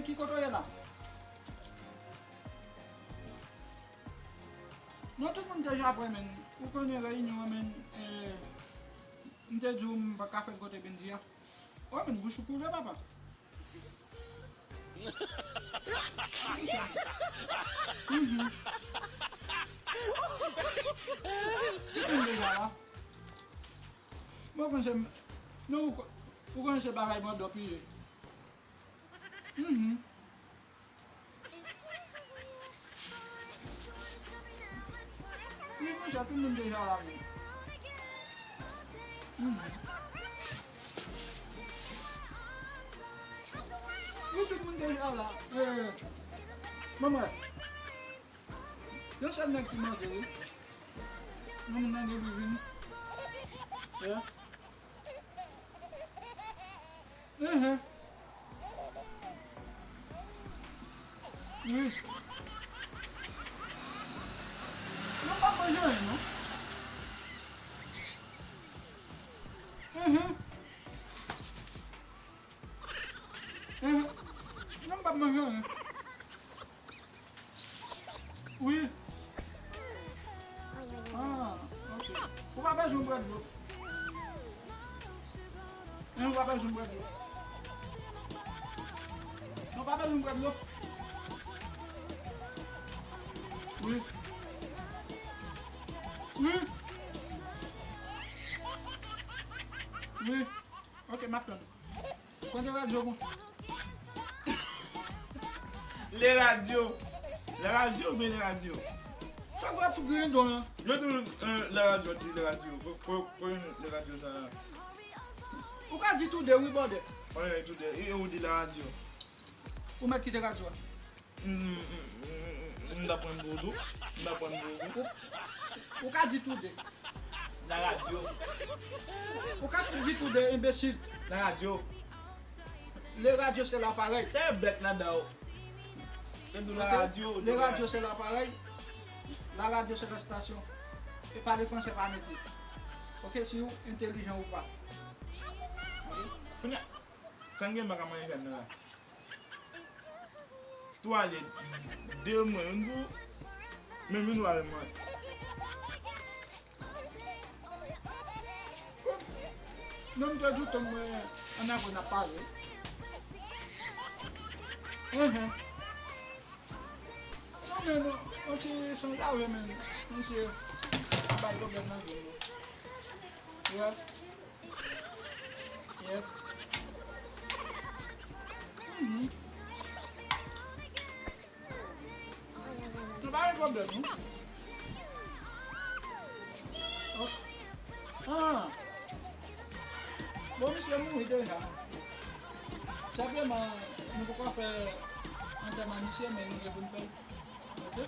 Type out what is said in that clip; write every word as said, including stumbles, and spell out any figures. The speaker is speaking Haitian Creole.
Ki kote w ye la? Non, tout moun deja prè, men. Ou konnen reyinyon an, men, eh, m te di w m pa ka fè l kote Benji a. Oh, men, bouch ou koule, papa. Mhm. Tout moun deja la. Mwen konn se, non, ou ko-, ou konn se bagay mwen dòp li ye. Mhm. Wi, konsa tout moun deja la, wi. Mhm. Wi, tout moun deja la. Eh, manman. Yon sèl nèg ki manke, wi. Yon moun nan gen vini. Yeah. Mhm. Wi. Non, pa manje anyen, non. Mhm. Mhm. Non, pa manje anyen. Wi. Ah, ok. Ou pa bezwen bwè dlo. Men ou pa bezwen bwè dlo. Non, ou pa bezwen bwè dlo. Wi. Wi. Wi. Ok, m ap tann. Pran de radyo, bon. Le radyo. Le radyo oubyen le radyo? Sa w ap foutre yon don an? Yo di, euh, le radyo, di le radyo. Fò, fò, fò yon le radyo sa. Ou ka di toude, wi, bòdè. Wi, toude. E ou di le radyo. Ou mèt kite radyo a. M, m, m, m, m ta pran pou ou tou. M ta pran pou ou tou. Ou, ou ka di toude. La radyo. Ou ka fout di toude, enbesil. La radyo. Le radyo se laparèy. Te bèt ladan w. Te di la radyo. Le radyo se laparèy. La radyo se la stasyon. E pale fransè pa mete. Ok, si ou entelijan ou pa. Ok? Kounye a, sa n gen baka manje jèn nan la. Twalèt, de mwen, youn pou, men youn wè mwen. Non, m te di w tann mwen, ann apre n ap pale. Enhen. Non, men non, yon ti sonj la, wi, men, misye ap bay pwoblèm nan vi m. Yeah. Yep. Mhm. Nou pa gen pwoblèm, non? Oh. Ah. Bon, misye mouri deja. Senpleman, nou poko fè antèman misye, men nou gen pou n fè l. Ok?